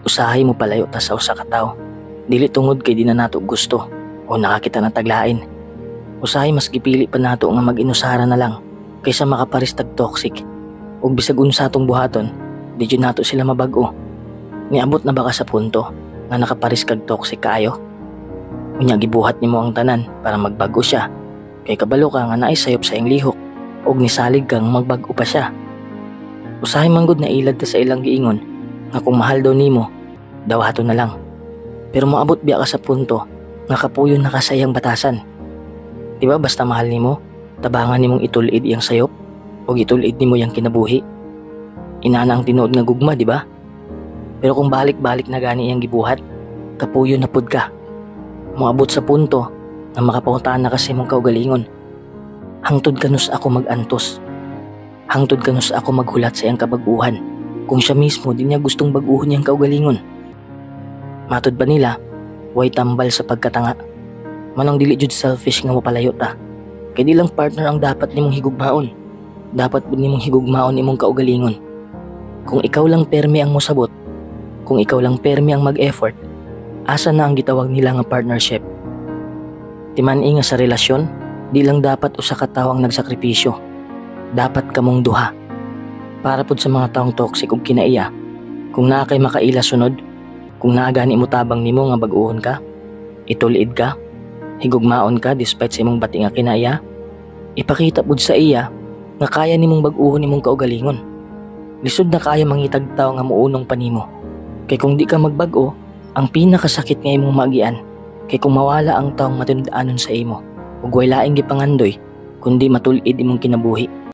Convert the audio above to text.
Usahay mo palayo ta sa usa ka tawo. Dili tungod kay di na nato gusto o nakakita na tag lain. Usahay mas gipili pa nato nga mag-inusara na lang kaysa makapares tag toxic. Ug bisag unsa atong buhaton, di jud nato sila mabag-o. Niabot na ba ka sa punto nga nakapares kag toxic kaayo? Unya gibuhat nimo ang tanan para magbag-o siya. Kay kabalo ka nga naay sayop sa iyang lihok ug nisalig kang magbag-o pa siya. Usahay man gud na ilad ta sa ilang giingon nga kung mahal daw nimo, dawaton na lang. Pero moabot biya ka sa punto nga kapuyon na ka sa iyang batasan. Di ba basta mahal nimo, tabangan nimong itul-id iyang sayop o itul-id nimo iyang kinabuhi? Inana ang tinuod nga gugma, di ba? Pero kung balik-balik na gani iyang gibuhat, kapuyon na pud ka. Moabot sa punto nga makapangutan na ka sa imong kaugalingon. Hangtod kanus ako mag-antos? Hangtod kanus ako maghulat sa iyang kabag-uhan kung siya mismo di niya gustong bag-uhon iyang kaugalingon? Matod pa nila, way tambal sa pagkatanga. Manong dili jud selfish nga mopalayo ta. Kay di lang partner ang dapat nimong higugmaon. Dapat pud nimong higugmaon imong kaugalingon. Kung ikaw lang permi ang mosabot, kung ikaw lang permi ang mag-effort, asa na ang gitawag nila nga partnership? Timan-i nga sa relasyon, di lang dapat usa ka tawo ang nagsakripisyo. Dapat kamong duha. Para pud sa mga taong toxic ug kinaiya, kung naa kay makaila sunod, kung naa gani mo tabang nimo nga bag-uhon ka, itul-id ka, higugmaon ka despite sa imong bati nga kinaiya, ipakita pud sa iya nga kaya nimong bag-uhon imong kaugalingon. Lisod na kaayo mangitag tawo nga muunong pa nimo. Kay kung di ka magbag-o, ang pinakasakit nga imong maagian kay kung mawala ang taong matinud-anon sa imo ug way laing gipangandoy kundi matul-id imong kinabuhi.